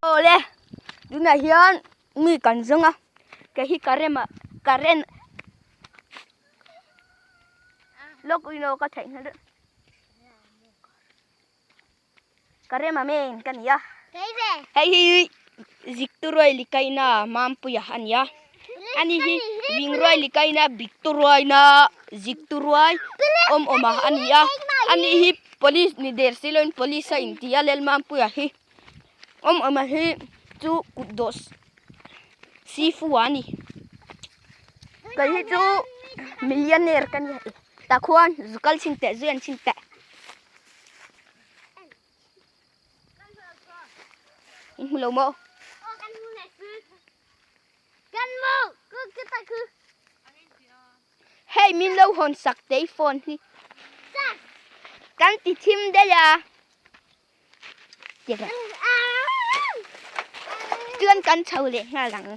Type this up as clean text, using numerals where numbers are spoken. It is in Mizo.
Awle tunah hian mi kan zawng a kei hi current ah current lawk ino ka theih nghal deuh current ah men ka ni a hei hi zikturuai likaina mampuia a ni a ani hi vingruai likaina bikturuaina zikturuai awm awm a a ni a ani hi police ni der siloin police a inti a lelmampuia hi. Awm awm a hi chu kut dawh sifu a ni kei hi chu millionaire ka ni tah khuan zu kal chhin teh zu en chhin teh in hmu lo maw hei min lo hawn sak tei phone hi kan ti thim daih a. Chuan kan chho leh nghal ang.